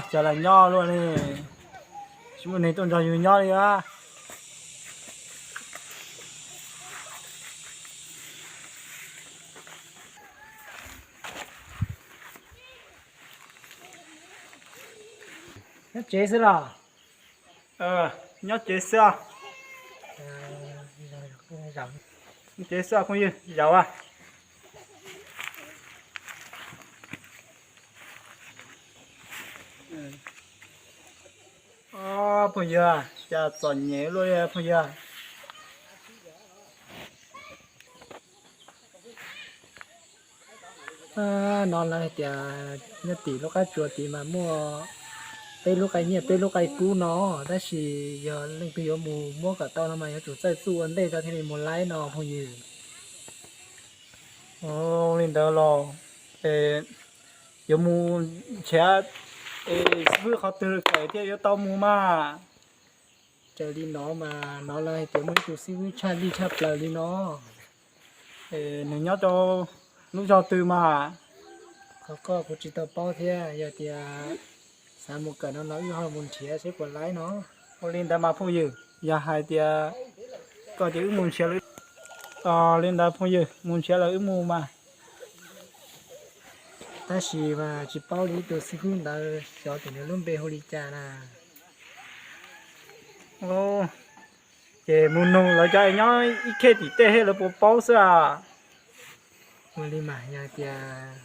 Cov lam nyob luaj li, tsis muaj neeg tuaj nrog yus nyob li a. Nyob tsev xwb los? Nyob tsev xwb. Nyob tsev xwb phooj ywg, zaum a. Phooj ywg, cas txom nyem luaj li phooj ywg. No lawv hais tias nyob tim lub qab tsuas tid mas muaj peb lub qai nyiaj peb lub qai kub no, tab sis yog leej twg yuav mus muab kom tau no mas yuav tsum txawj txuj ua ntej rau thiaj li mus laib no phooj ywg. Li ntawd los yuav mus nrhiav xib fwb qhov twg kawm thiaj yuav tau mus mas. Raws li no mas no lawv hais tias muaj ib tug xib fwb tshaj lij tshaj plaws li no. Nws nyob rau lub zog twg mas? Qhov koj kuv tsis tau paub thiab, yog tias xav mus kawm no no wb ho mus nrhiav seb puas laib no. Ua li ntawd mas phooj ywg, yog hais tias koj ces wb mus nrhiav lawm. Li ntawd phooj ywg, mus nrhiav lawm wb mus mas. Tab sis mas tsis paub li ib tug xib fwb ntawd xyov tias nws lub npe hu li cas na. Ces mus nug lawv cov nyob ib khej tim tej thiab lawv puas paub xwb a. Ua li mas yog tias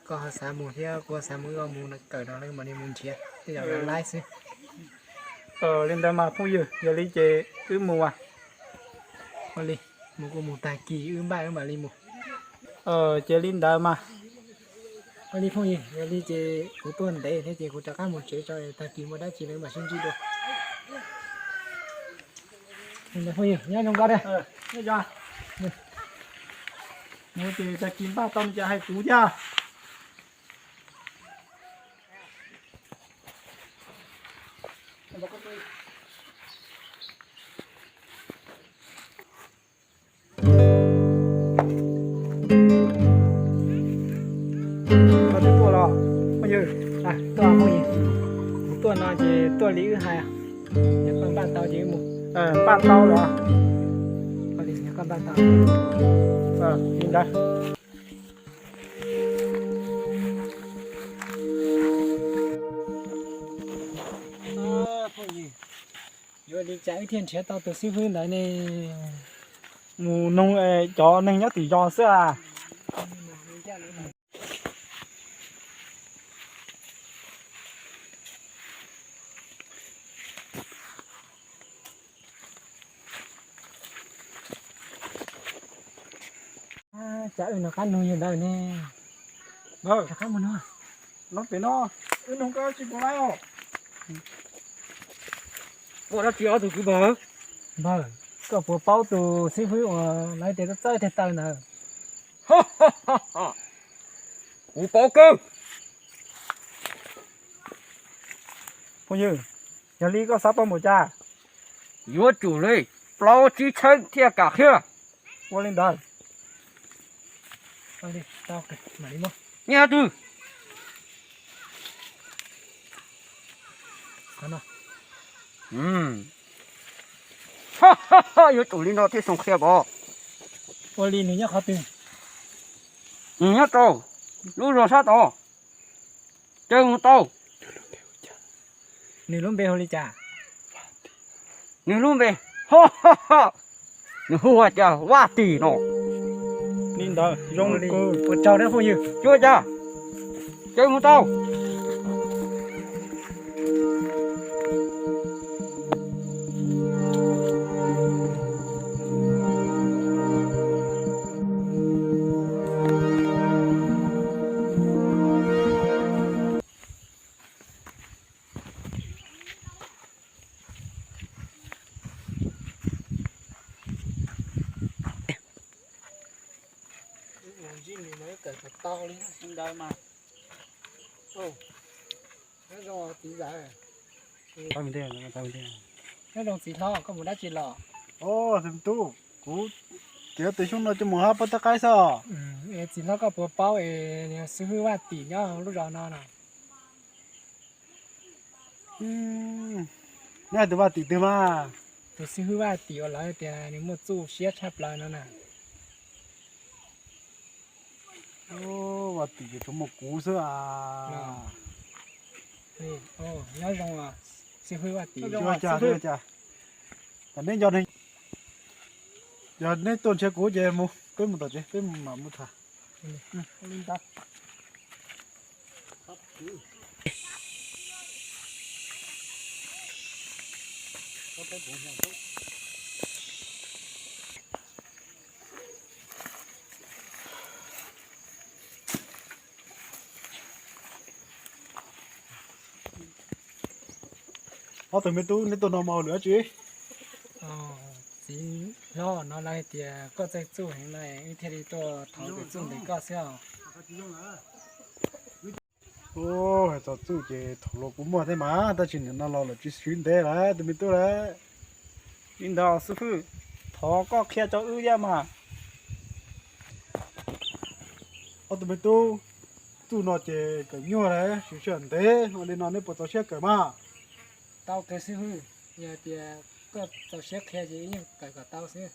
koj ho xav mus thiab kuv xav mus, wb mus kawm no mam li mus nrhiav tej zaum laib xwb. Li ntawd mas phooj ywg, yog li ces wb mus as. Ua li, mus kuj mus tag kis wb npaj wb mam li mus. Ces li ntawd mas. Ua li phooj ywg, yog li ces kuv tuaj ntev thiab ces kuv rov qab mus tsev tso, tag kis muaj dab tsi lawm mam sib ntsib dua. Phooj ywg nyob zoo koj. Mus ces tag kis npaj tau cas hais kuv thiab. Koj twb tuaj los phooj ywg? Tuaj phooj ywg, kuv tuaj no ces tuaj li wb hais, yog koj npaj tau ces wb mus. Npaj tau los? Yog koj npaj tau li ntawd. Phooj ywg, yuav li cas wb thiaj nrhiav tau tus xib fwb ntawd ne? Mus nug cov neeg nyob tim zos xwb a. Cas wb nov qab nug yawg ntawd ne. Rov qab mus no. Los pem no, wb nug koj tsis puas laib os. Muaj dab tsi ob tug kwv npawg? Npawg, koj puas paub tus xib fwb uas lawv tias txawj txawj tes taw ntawd? Kuv paub kawg. Phooj ywg, yog li koj xav paub npaum cas? Yuav tsum li plaub tsib txheeb thiaj kam qhia. Ua li ntawd. Nyiaj twg? Yuav tsum li no thiaj xoo qhia pom. Ua li nws nyob qhov twg? Nws nyob rau lub zos sab tod. Caw mus tau. Nws lub npe hu li cas? Nws lub npe, nws hu ua cas Vaj Tim no. Li ntawd zoo li ua tsaug nawb phooj ywg. Cuab cas, caw mus tau. Tau li ntawd mas. Nyob zoo txiv hlob, koj mus dab tsi los? Os, tub, kuv tiav tus xyoob no coj mus hab pab tab qaib xwb os. Txiv hlob, koj puas paub es xib hwb Vaj Tim nyob lub zos no no? Neb hais tus Vaj Tim twg mas? Tus xib hwb Vaj Tim uas lawv tias nws muaj txuj siab tshaj plaws no na. Vaj Tim ces tsuas muaj kuv xwb as. Nyob zoo, xib hwb Vaj Tim. Cas neb nco, yog neb tuaj nrhiav kuv ces mus, peb mus tom tsev, peb mam mus tham. Ob tug me tub, neb tuaj no mas ua lwm dab tsi? Txiv hlob, no lawv hais tias koj txawj txuj heev na, wb thiaj li tuaj thov tus txuj ntawm koj xwb os. Txog txuj ces thaum los kuv muaj thiab mas, tab sis nim no los lawm tsis swb ntev lawm tus me tub lawm. Li ntawd xib hwb, thov koj qhia rau wb thiab mas. Ob tug me tub, txuj no ces kawm nyuaj lawm, siv sij hawm ntev, ua li no neb puas txaus siab kawm mas? Tau kawg xib hwb, yog tias koj txaus siab qhia ces wb yeej kawm kom tau xwb.